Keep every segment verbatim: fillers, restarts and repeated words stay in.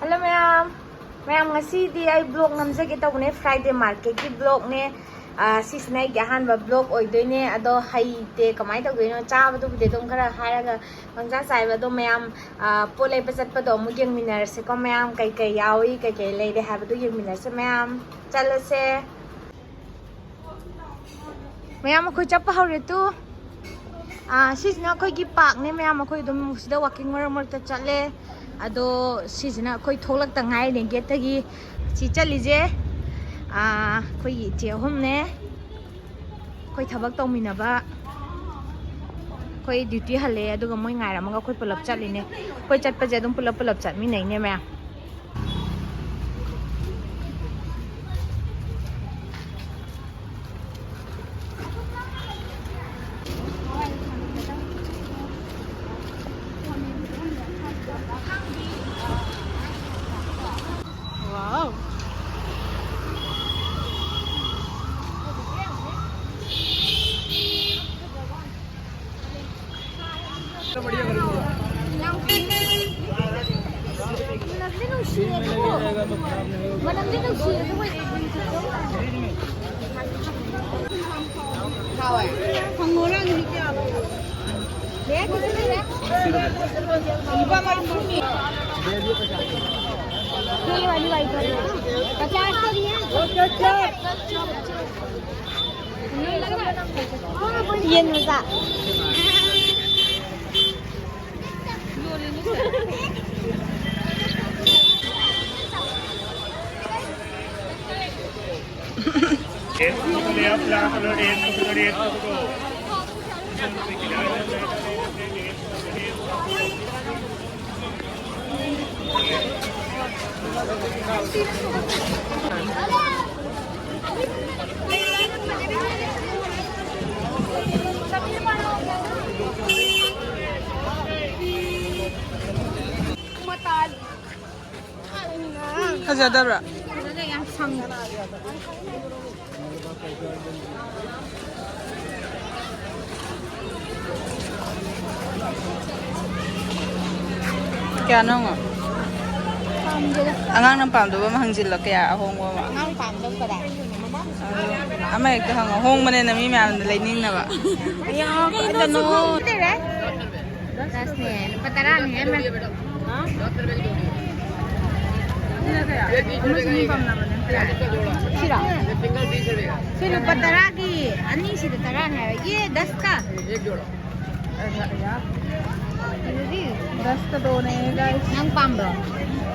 Hello ꯃꯌꯥꯝ, ꯃꯌꯥꯝ ꯉꯁꯤꯗꯤ ꯑꯩ vlog ꯅꯝꯖꯒꯦ ꯇꯧꯕꯅꯦ, Friday market ꯀꯤ vlog ꯅꯦ꯫ ꯑꯥ, ꯁꯤꯁꯤꯅ ꯑꯩꯒꯤ ꯑꯍꯥꯟꯕ vlog ꯑꯣꯏꯗꯣꯏꯅꯦ꯫ ꯑꯗꯣ ꯍꯩꯇꯦ, ꯀꯃꯥꯏꯅ ꯇꯧꯗꯣꯏꯅꯣ, ꯆꯥꯕꯗꯨꯕꯨꯗꯤ ꯑꯗꯨꯝ ꯈꯔ ꯍꯥꯏꯔꯒ ꯄꯪꯆꯥ ꯆꯥꯏꯕ꯫ ꯑꯗꯣ ꯃꯌꯥꯝ, ꯑꯥ, ꯄꯣꯠ ꯂꯩꯕ ꯆꯠꯄꯗꯣ ꯑꯃꯨꯛ ꯌꯦꯡꯃꯤꯟꯅꯔꯁꯤꯀꯣ ꯃꯌꯥꯝ, ꯀꯩꯀꯩ ꯌꯥꯎꯏ, ꯀꯩꯀꯩ ꯂꯩꯔꯦ ꯍꯥꯏꯕꯗꯨ ꯌꯦꯡꯃꯤꯟꯅꯔꯁꯦ ꯃꯌꯥꯝ꯫ ꯆꯠꯂꯁꯦ꯫ ꯃꯌꯥꯝ ꯑꯩꯈꯣꯏ ꯆꯠꯄ ꯍꯧꯔꯦ ꯇꯨ꯫ ꯑꯥ, ꯁꯤꯁꯤꯅ ꯑꯩꯈꯣꯏꯒꯤ park ꯅꯦ ꯃꯌꯥꯝ꯫ ꯑꯩꯈꯣꯏ ꯑꯗꯨꯝ ꯁꯤꯗ walking ꯃꯔꯛ ꯃꯔꯛꯇ ꯆꯠꯂꯦ꯫ ꯑꯗꯣ ꯁꯤꯁꯤꯅ ꯑꯩꯈꯣꯏ ꯊꯣꯛꯂꯛꯇ ꯉꯥꯏꯔꯤꯅꯦ gate ꯇꯒꯤ꯫ ꯁꯤ ꯆꯠꯂꯤꯁꯦ, ꯑꯥ, ꯑꯩꯈꯣꯏꯒꯤ ꯏꯆꯦ ꯑꯍꯨꯝꯅꯦ꯫ ꯑꯩꯈꯣꯏ ꯊꯕꯛ ꯇꯧꯃꯤꯟꯅꯕ꯫ ꯑꯩꯈꯣꯏ duty ꯍꯜꯂꯛꯑꯦ, ꯑꯗꯨꯒ ꯃꯣꯏ ꯉꯥꯏꯔꯝꯃꯒ ꯑꯩꯈꯣꯏ ꯄꯨꯂꯞ ꯆꯠꯂꯤꯅꯦ꯫ ꯑꯩꯈꯣꯏ ꯆꯠꯄꯁꯦ ꯑꯗꯨꯝ ꯄꯨꯂꯞ ꯄꯨꯂꯞ ꯆꯠꯃꯤꯟꯅꯩꯅꯦ ꯃꯌꯥꯝ꯫ Wow. ꯃꯅꯝꯗꯤ ꯅꯨꯡꯁꯤꯌꯦ ꯑꯗꯨꯕꯨ, ꯃꯅꯝꯗꯤ ꯅꯨꯡꯁꯤꯌꯦ ꯑꯗꯨꯕꯨ, ꯍꯪꯉꯣꯔꯥ ꯑꯗꯨꯗꯤ ꯀꯌꯥ? ꯂꯨꯄꯥ ꯃꯔꯤꯐꯨꯅꯤ꯫ ये वाली वाइट वाली। पचास का दिया। ꯌꯦꯟ ꯃꯆꯥ꯫ ꯐꯖꯗꯕ꯭ꯔꯥ? ꯐꯖꯗꯦ, ꯌꯥꯝ ꯁꯪꯉꯦ꯫ ꯀꯌꯥꯅꯣ? ꯑꯉꯥꯡꯅ ꯄꯥꯝꯗꯕ ꯑꯃ ꯍꯪꯖꯤꯜꯂꯣ, ꯀꯌꯥ ꯑꯍꯣꯡꯕ ꯑꯃ? ꯑꯉꯥꯡ ꯄꯥꯝꯗꯕ ꯀꯗꯥꯏ? ꯑꯗꯨ ꯑꯃ ꯍꯦꯛꯇ ꯍꯪꯉꯣ, ꯍꯣꯡꯕꯅꯦꯅ ꯃꯤ ꯃꯌꯥꯝꯅ ꯂꯩꯅꯤꯡꯅꯕ꯫ ꯑꯌꯥ, ꯀꯩꯅꯣ? ꯂꯩꯔꯦ꯫ ꯗꯁꯅꯦ, ꯂꯨꯄꯥ ꯇꯔꯥꯅꯦ ꯍꯥꯏꯃ꯫ ꯁꯤꯔꯣ? ꯁꯤ ꯂꯨꯄꯥ ꯇꯔꯥꯒꯤ ꯑꯅꯤꯁꯤꯗ ꯇꯔꯥꯅꯦ ꯍꯥꯏꯕ꯫ ꯌꯦ, ꯗꯁ ꯀ꯫ ꯑꯗꯨꯗꯤ ꯗꯁ ꯀ ꯗꯣꯅꯦ, ꯒꯥꯏꯁ꯫ ꯅꯪ ꯄꯥꯝꯕ꯭ꯔꯣ?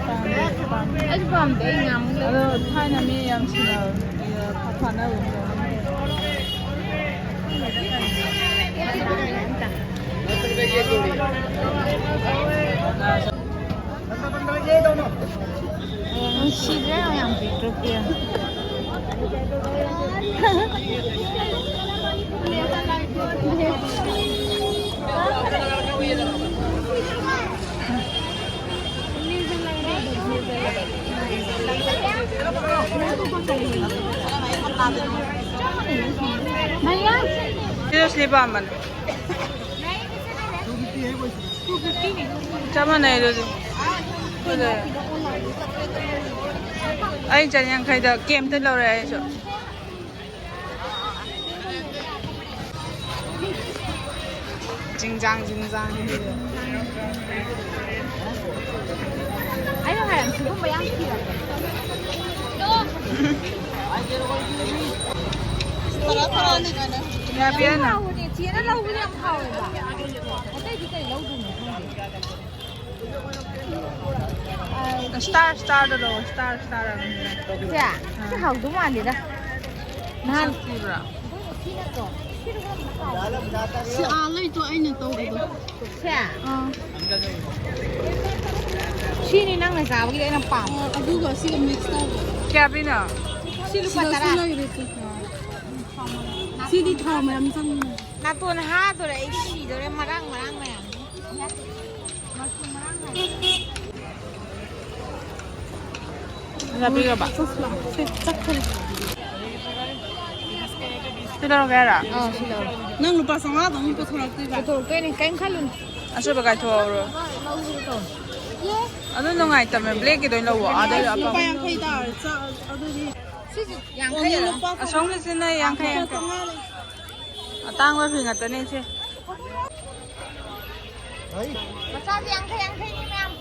ꯄꯥꯝꯃꯦ, ꯄꯥꯝꯃꯦ꯫ ꯑꯩꯁꯨ ꯄꯥꯝꯗꯦ, ꯑꯩ ꯉꯥꯃꯨꯛ ꯂꯩ꯫ ꯑꯗꯣ ꯊꯥꯏꯅ ꯃꯤ ꯌꯥꯝ ꯁꯤꯟꯅꯕꯅꯦ, ꯐꯥꯅꯕꯅꯦ꯫ ꯅꯨꯡꯁꯤꯗ꯭ꯔꯥ ꯌꯥꯝ ꯄꯤꯛꯇ꯭ꯔꯨ ꯄꯤꯛꯑꯦ꯫ ꯁꯤꯗ ꯁꯤ ꯄꯥꯝꯕꯅꯦ꯫ ꯆꯞ ꯃꯥꯟꯅꯩ ꯑꯗꯨꯗꯤ꯫ ꯑꯗꯨꯗꯤ ꯑꯩ ꯆꯅꯤꯌꯥꯡꯈꯩꯗ ꯀꯦꯝꯇ ꯂꯧꯔꯦ ꯑꯩꯁꯨ꯫ ꯖꯤꯡꯖꯥꯡ, ꯖꯤꯡꯖꯥꯡ꯫ ꯑꯩꯅ ꯍꯥꯏꯔꯦ, ꯁꯤꯒꯨꯝꯕ ꯌꯥꯝ ꯊꯤꯔꯛꯀꯅꯨ꯫ ꯇꯔꯥ ꯇꯔꯥꯅꯤ ꯀꯥꯏꯅ꯫ ꯌꯥꯕꯤꯔꯅ꯫ ꯍꯥꯎꯕꯅꯦ, ꯆꯦꯅ ꯂꯧꯕꯗꯤ ꯌꯥꯝ ꯍꯥꯎꯋꯦꯕ꯫ ꯑꯇꯩꯗꯤ ꯀꯩ ꯂꯧꯗꯣꯏꯅꯣ ꯈꯪꯗꯦ꯫ ꯁ꯭ꯇꯥꯔ, ꯁ꯭ꯇꯥꯔꯗ ꯂꯧ, ꯁ꯭ꯇꯥꯔ, ꯁ꯭ꯇꯥꯔ ꯑꯃ꯫ ꯁꯦ? ꯁꯤ ꯍꯥꯎꯗꯧ ꯃꯥꯟꯗꯦꯗ꯫ ꯅꯍꯥꯟ ꯁꯤ ꯅꯠꯇ꯭ꯔꯣ? ꯁꯤ ꯑꯥ ꯂꯩꯇ꯭ꯔꯣ ꯑꯩꯅ ꯇꯧꯕꯗꯣ? ꯁꯦ? ꯑꯥ꯫ ꯁꯤꯅꯤ ꯅꯪꯅ ꯆꯥꯕꯒꯤꯗꯤ ꯑꯩꯅ ꯄꯥꯝꯕ꯫ ꯑꯥ, ꯑꯗꯨꯒ ꯁꯤꯒ ꯃꯤꯛꯁ ꯇꯧꯕ꯫ ꯀꯌꯥ ꯄꯤꯅꯣ? ꯁꯤ ꯂꯨꯄꯥ ꯁꯤꯗꯁꯨ ꯇꯔꯥ꯫ ꯂꯩꯔꯦ ꯇꯨ꯫ ꯁꯤꯗꯤ ꯊꯥꯎ ꯃꯌꯥꯝ ꯆꯪꯉꯤꯅꯦ꯫ ꯅꯥꯇꯣꯟ ꯍꯥꯗꯣꯔꯦ, ꯑꯩ ꯁꯤꯗꯣꯔꯦ, ꯃꯔꯥꯡ ꯃꯔꯥꯡ ꯃꯌꯥꯝ꯫ ꯆꯥꯕꯤꯔꯕ? ꯆꯠꯈ꯭ꯔꯦ꯫ ꯁꯤ ꯂꯧꯔꯒꯦ ꯍꯥꯏꯔꯣ? ꯑꯥ, ꯁꯤ ꯂꯧꯔꯣ꯫ ꯅꯪ ꯂꯨꯄꯥ ꯆꯥꯝꯃꯉꯥꯗꯪ ꯄꯨꯊꯣꯔꯛꯇꯣꯏꯕ? ꯄꯨꯊꯣꯔꯛꯇꯣꯏꯅꯦ, ꯀꯩꯝ ꯈꯜꯂꯨꯅꯨ꯫ ꯑꯆꯣꯏꯕ ꯀꯥꯏꯊꯣꯛꯍꯧꯔꯣ꯫ ꯂꯧꯔꯣ꯫ ꯑꯗꯨ ꯅꯨꯡꯉꯥꯏꯇꯕꯅꯦ, ꯕ꯭ꯂꯦꯛꯀꯤꯗ ꯑꯣꯏꯅ ꯂꯧꯑꯣ, ꯑꯗ ꯑꯗꯨꯗꯤ ꯑꯄꯥꯝꯕ ꯂꯨꯄꯥ ꯌꯥꯡꯈꯩ ꯇꯥꯔꯦ꯫ ꯆꯥ-, ꯑꯗꯨꯗꯤ ꯁꯤꯁꯦ ꯌꯥꯡꯈꯩ ꯂꯨꯄꯥ ꯑꯁꯣꯝꯒꯤꯁꯤꯅ ꯌꯥꯡꯈꯩ, ꯌꯥꯡꯈꯩ꯫ ꯆꯥꯝꯃꯉꯥ ꯂꯩ꯫ ꯑꯇꯥꯡꯕ ꯐꯤ ꯉꯥꯛꯇꯅꯦ ꯏꯆꯦ꯫ ꯃꯆꯥꯁꯦ ꯌꯥꯡꯈꯩ ꯌꯥꯡꯈꯩꯅꯤ ꯃꯌꯥꯝ꯫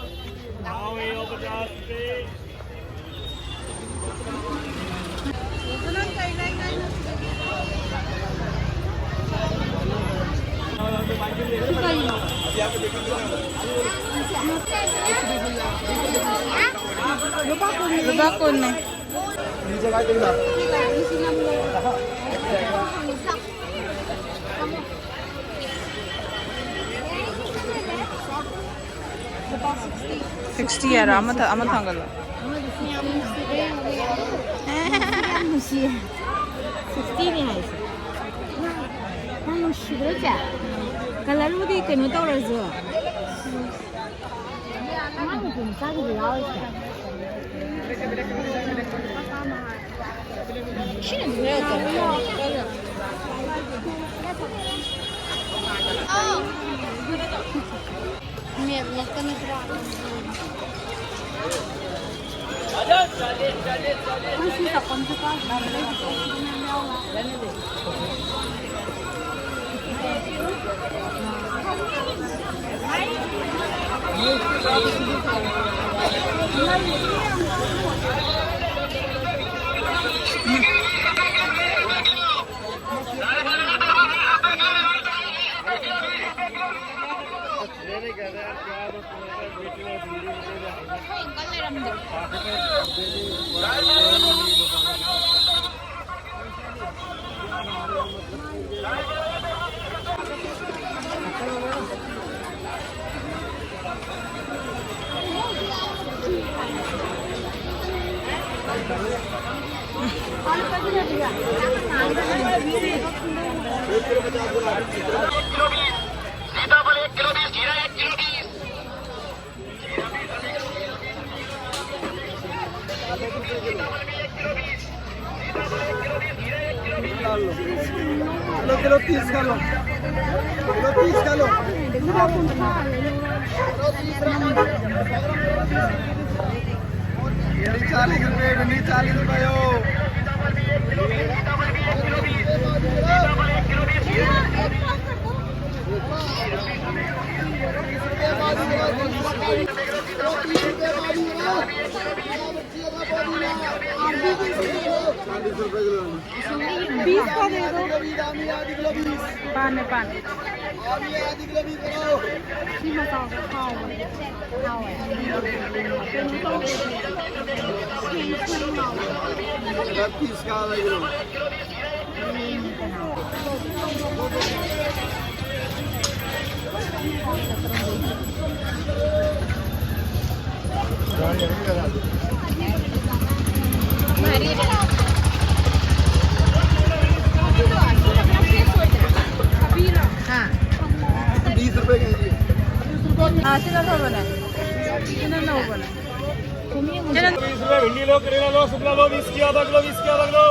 ꯂꯨꯄꯥ ꯀꯨꯟꯅꯦ꯫ ꯁꯤꯛꯁꯇꯤ ꯍꯥꯏꯔꯣ? ꯑꯃ ꯊ-, ꯑꯃ ꯊꯥꯡꯒꯠꯂꯣ꯫ ꯌꯥꯝ ꯅꯨꯡꯁꯤꯌꯦ꯫ ꯁꯤꯛꯁꯇꯤꯅꯦ ꯍꯥꯏꯁꯦ꯫ ꯌꯥꯝ ꯅꯨꯡꯁꯤꯗ꯭ꯔꯣ ꯏꯆꯦ? ꯀꯂꯔꯕꯨꯗꯤ ꯀꯩꯅꯣ ꯇꯧꯔꯁꯨ꯫ ꯑꯉꯥꯡ ꯅꯨꯄꯤ ꯃꯆꯥꯒꯤꯗꯤ ꯌꯥꯎꯔꯤꯁꯦ꯫ सीताफल एक किलो बीस, खीरा एक किलो बीस। किलो, किलो तीस का लो, किलो तीस का लो। चालीस रुपए, भिंडी चालीस रुपए हो। चालीस रुपए किलो। बीस का दे दो। पान है, पान। हाँ। बीस रुपए के जी। हाँ, चलो, हो बोला। चलो, ना, हो बोला। बीस रुपए भिंडी लो, करेला लो, शिमला लो, बीस की आधा किलो, बीस की आधा किलो।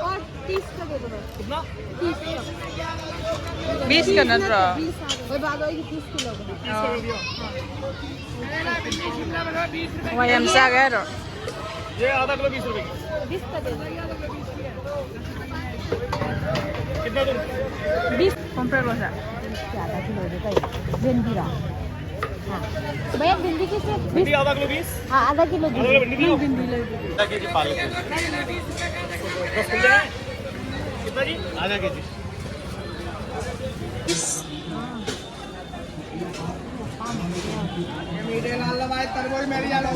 और तीस का दे दो बस। कितना? तीस का। बीस का ना, थोड़ा। बीस आ गए। वही बात होगी, तीस किलो का। हाँ। वही हम से आ गए तो। ये आधा किलो बीस रुपए की। बीस का दे दो। कितना दूँ? बीस। कौन सा? आधा किलो दे दो। भिंडी रहा। हाँ। भैया, भिंडी किस में? भिंडी आधा किलो बीस। हाँ, आधा किलो आधा किलो भिंडी दो। भिंडी ले दो। आधा केजी पालक। रसगुल्ले हैं? कितना जी? आधा केजी। ये मीठे लाल लो भाई, तरबूज मेरी आलो।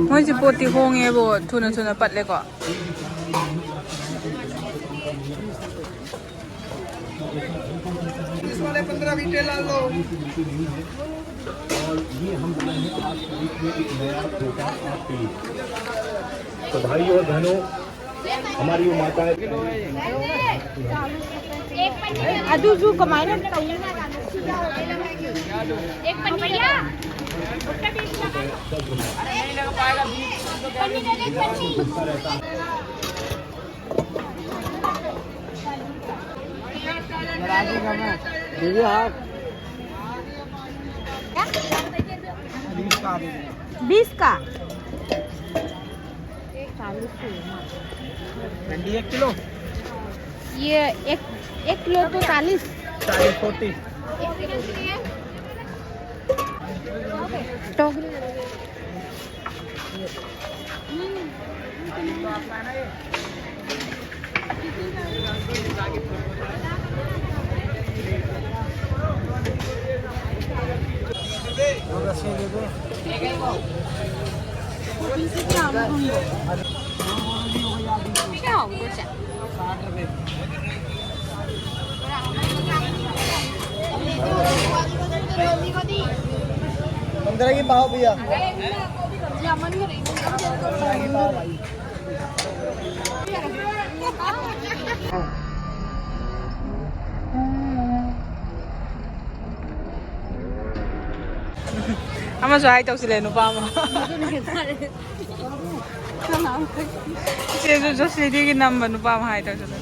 ꯃꯣꯏꯁꯦ ꯄꯣꯠꯇꯤ ꯍꯣꯡꯉꯦꯕꯣ, ꯊꯨꯅ ꯊꯨꯅ ꯄꯠꯂꯦꯀꯣ꯫ पुलिस वाले पंद्रह बीटे ला लो। और ये हम बनाए हैं आज के बीच में एक नया छोटा सा पेज। तो भाइयों और बहनों, हमारी वो माता है। ꯑꯗꯨꯁꯨ ꯀꯃꯥꯏꯅ ꯇꯧꯅꯤ? एक पन्नी भैया। दीदी, आप बीस का दे दीजिए। बीस का? चालीस ही है। भिंडी एक किलो। ये एक, एक किलो तो चालीस। चालीस, फोर्टी। टोकरी। क्या हो उधर से? पंद्रह की पाव भैया। ꯑꯃꯁꯨ ꯍꯥꯏ ꯇꯧꯁꯤꯜꯂꯦ, ꯅꯨꯄꯥ ꯑꯃ꯫ ꯏꯆꯦꯁꯨ ꯖꯣꯁꯤꯗꯤꯒꯤ ꯅꯝꯕ ꯅꯨꯄꯥ ꯑꯃ ꯍꯥꯏ ꯇꯧꯁꯤꯜꯂꯦ꯫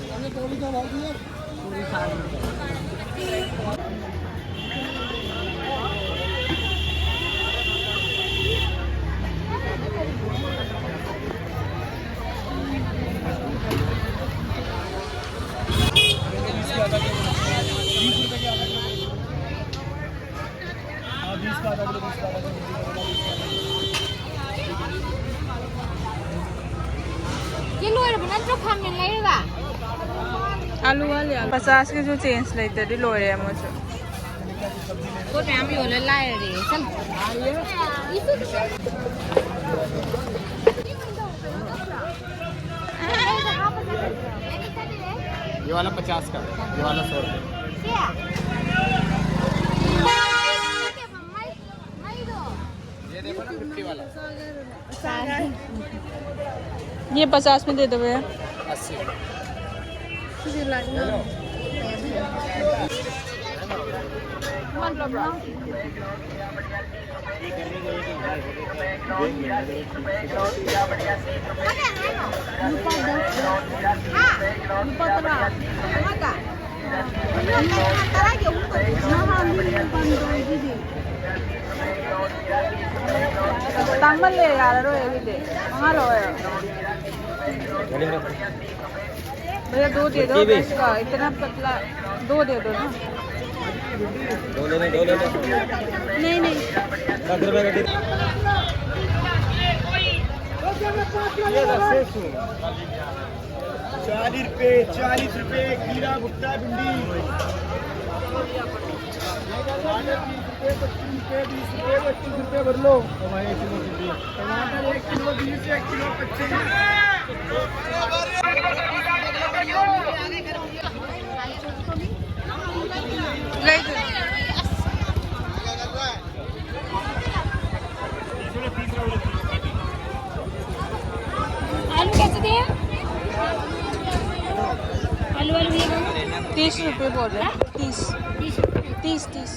ꯁꯤ ꯂꯣꯏꯔꯕ ꯅꯠꯇ꯭ꯔꯣ? ꯈꯥꯃꯦꯟ ꯂꯩꯔꯒ? ꯑꯥꯂꯨ ꯋꯥꯠꯂꯤ, ꯑꯥꯂꯨ꯫ ꯄꯆꯥꯁꯀꯤꯁꯨ ꯆꯦꯟꯖ ꯂꯩꯇ꯭ꯔꯗꯤ ꯂꯣꯏꯔꯦ ꯑꯃꯁꯨ꯫ ꯄꯣꯠ ꯃꯌꯥꯝ ꯌꯣꯜꯂ ꯂꯥꯏꯔꯔꯦ꯫ ꯆꯠꯂꯣ꯫ ये वाला पचास का, ये वाला सौ रुपये। ये देखो ना, फिफ्टी वाला। ये पचास में दे दो भैया। अस्सी। ले लो। ꯂꯨꯄꯥ ꯗꯁ꯫ ꯂꯨꯄꯥ ꯇꯔꯥ꯫ ꯇꯔꯥꯒꯤ ꯑꯍꯨꯝ ꯇꯧꯕꯤꯔꯣ꯫ ꯅꯍꯥꯟꯗꯤ ꯂꯨꯄꯥ ꯇꯔꯥꯒꯤ ꯑꯍꯨꯝ ꯇꯧꯕꯤꯔꯣ꯫ ꯇꯥꯡꯃꯜꯂꯦ, ꯌꯥꯔꯔꯣꯏ ꯑꯗꯨꯗꯤ꯫ ꯃꯉꯥ ꯂꯧꯔꯣ꯫ भैया, दो दे दो, दस का, इतना पतला, दो दे दो ना। दो लेने, दो लेने। नहीं, नहीं। दस रुपए का टिप। ये दस से सुन। चालीस रुपए, चालीस रुपए, खीरा, भुट्टा, भिंडी। रुपये, पच्चीस रुपये, बीस रुपये, पच्चीस रुपये भर लो। टमाटर एक किलो बीस, एक किलो पच्चीस। आलू कैसे दिए? आलू, आलू ये तीस रुपये बोल रहे हैं। तीस। तीस रुपये। तीस, तीस।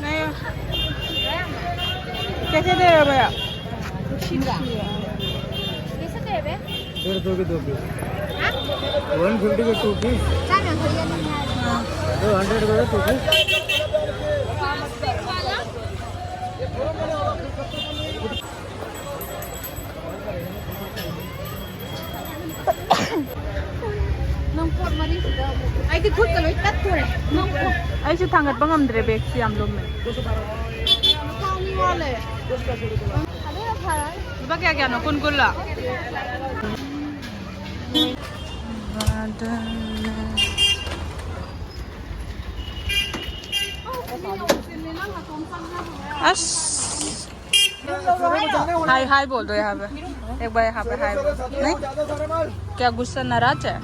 नहीं। कैसे दे रहे हो भैया? कैसे दे रहे? डेढ़ सौ के दो पीस। वन फिफ्टी के टू पीस। दो हंड्रेड के टू पीस। ꯑꯩꯗꯤ ꯈꯨꯠꯀ ꯂꯣꯏ ꯇꯠꯇꯣꯔꯦ꯫ ꯑꯩꯁꯨ ꯊꯥꯡꯒꯠꯄ ꯉꯝꯗ꯭ꯔꯦ, ꯕꯦꯒꯁꯤ ꯌꯥꯝ ꯂꯨꯝꯃꯦ꯫ ꯂꯨꯄꯥ ꯑꯅꯤ ꯋꯥꯠꯂꯦ꯫ ꯑꯗꯨꯅ ꯐꯔꯅꯤ꯫ ꯂꯨꯄꯥ ꯀꯌꯥ ꯀꯌꯥꯅꯣ? ꯀꯨꯟ, ꯀꯨꯟꯂꯣ? ꯑꯁ꯫ ꯍꯥꯏ, ꯍꯥꯏ ꯕꯣꯜꯗꯣ ꯌꯥ ꯍꯥꯏꯕ꯫ एक बार यहाँ पे हाय बोल। नहीं? क्या गुस्सा नाराज है?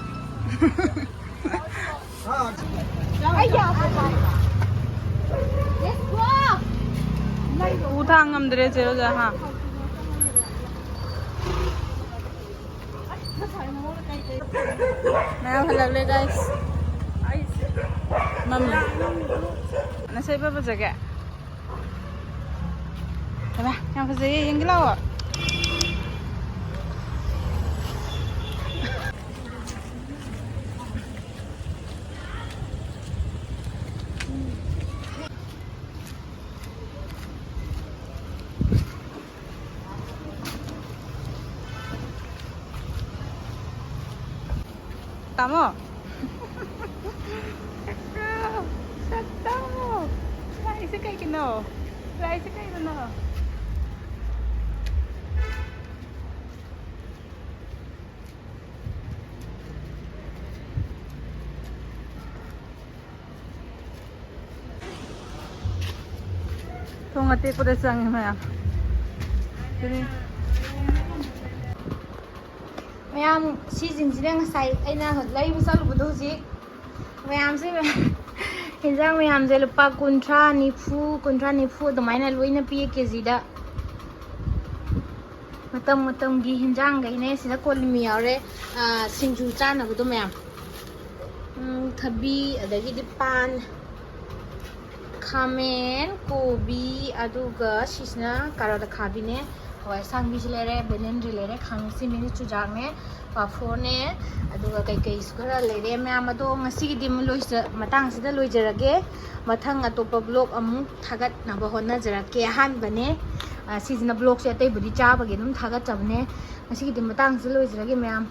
ꯎ ꯊꯥꯡ ꯉꯝꯗ꯭ꯔꯦ ꯆꯦꯔꯣꯖꯥ, ꯍꯥ? ꯃꯌꯥꯝ ꯍꯜꯂꯛꯂꯦ, guys. ꯃꯝꯃꯤ꯫ ꯅꯁꯛ ꯏꯐ ꯐꯖꯒꯦ꯫ ꯍꯩꯃꯥ, ꯌꯥꯝ ꯐꯖꯩꯌꯦ, ꯌꯦꯡꯒꯦ ꯂꯥꯛꯑꯣ꯫ ꯇꯥꯃꯣ꯫ ꯁꯛꯇꯣ, ꯁꯛꯇꯣ꯫ ꯂꯥꯛꯏꯁꯦ ꯀꯩꯒꯤꯅꯣ? ꯂꯥꯛꯏꯁꯦ ꯀꯩꯒꯤꯅꯣ? ꯊꯣꯡ ꯑꯇꯦꯛꯄꯗ ꯆꯪꯉꯦ ꯃꯌꯥꯝ꯫ ꯑꯗꯨꯅꯤ꯫ ꯃꯌꯥꯝ, ꯁꯤꯁꯤꯡꯁꯤꯅ ꯉꯁꯥꯏ ꯑꯩꯅ ꯂꯩꯕ ꯆꯠꯂꯨꯕꯗꯣ ꯍꯧꯖꯤꯛ꯫ ꯃꯌꯥꯝꯁꯦ, ꯍꯦꯟꯖꯥꯡ ꯃꯌꯥꯝꯁꯦ ꯂꯨꯄꯥ ꯀꯨꯟꯊ꯭ꯔꯥ, ꯅꯤꯐꯨ, ꯀꯨꯟꯊ꯭ꯔꯥ, ꯅꯤꯐꯨ ꯑꯗꯨꯃꯥꯏꯅ ꯂꯣꯏꯅ ꯄꯤꯌꯦ ꯀꯦꯖꯤꯗ꯫ ꯃꯇꯝ ꯃꯇꯝꯒꯤ ꯍꯦꯟꯖꯥꯡꯈꯩꯅꯦ꯫ ꯁꯤꯗ ꯀꯣꯂꯤꯃꯤ ꯌꯥꯎꯔꯦ, ꯑꯥ, ꯁꯤꯡꯖꯨ ꯆꯥꯅꯕꯗꯣ ꯃꯌꯥꯝ꯫ ꯎꯝ, ꯊꯕꯤ, ꯑꯗꯒꯤꯗꯤ ꯄꯥꯟ, ꯈꯥꯃꯦꯟ, ꯀꯣꯕꯤ, ꯑꯗꯨꯒ ꯁꯤꯁꯤꯅ ꯀꯥꯔꯣꯠ ꯑꯈꯥꯕꯤꯅꯦ, ꯍꯋꯥꯏ ꯑꯁꯥꯡꯕꯤꯁꯨ ꯂꯩꯔꯦ, ꯕꯦꯂꯦꯟꯗ꯭ꯔꯤ ꯂꯩꯔꯦ, ꯈꯥꯃꯦꯟ ꯑꯁꯤꯟꯕꯤꯅꯦ, ꯆꯨꯖꯥꯛꯅꯦ, ꯄꯥꯐꯣꯔꯅꯦ, ꯑꯗꯨꯒ ꯀꯩꯀꯩꯁꯨ ꯈꯔ ꯂꯩꯔꯦ ꯃꯌꯥꯝ꯫ ꯑꯗꯣ ꯉꯁꯤꯒꯤꯗꯤ ꯑꯃꯨꯛ ꯂꯣꯏꯖ-, ꯃꯇꯥꯡꯁꯤꯗ ꯂꯣꯏꯖꯔꯒꯦ꯫ ꯃꯊꯪ ꯑꯇꯣꯞꯄ vlog ꯑꯃꯨꯛ ꯊꯥꯒꯠꯅꯕ ꯍꯣꯠꯅꯖꯔꯛꯀꯦ꯫ ꯑꯍꯥꯟꯕꯅꯦ, ꯑ, ꯁꯤꯁꯤꯅ vlogꯁꯦ, ꯑꯇꯩꯕꯨꯗꯤ ꯆꯥꯕꯒꯤ ꯑꯗꯨꯝ ꯊꯥꯒꯠꯆꯕꯅꯦ꯫ ꯉꯁꯤꯒꯤꯗꯤ ꯃꯇꯥꯡꯁꯤꯗ ꯂꯣꯏꯖꯔꯒꯦ ꯃꯌꯥꯝ꯫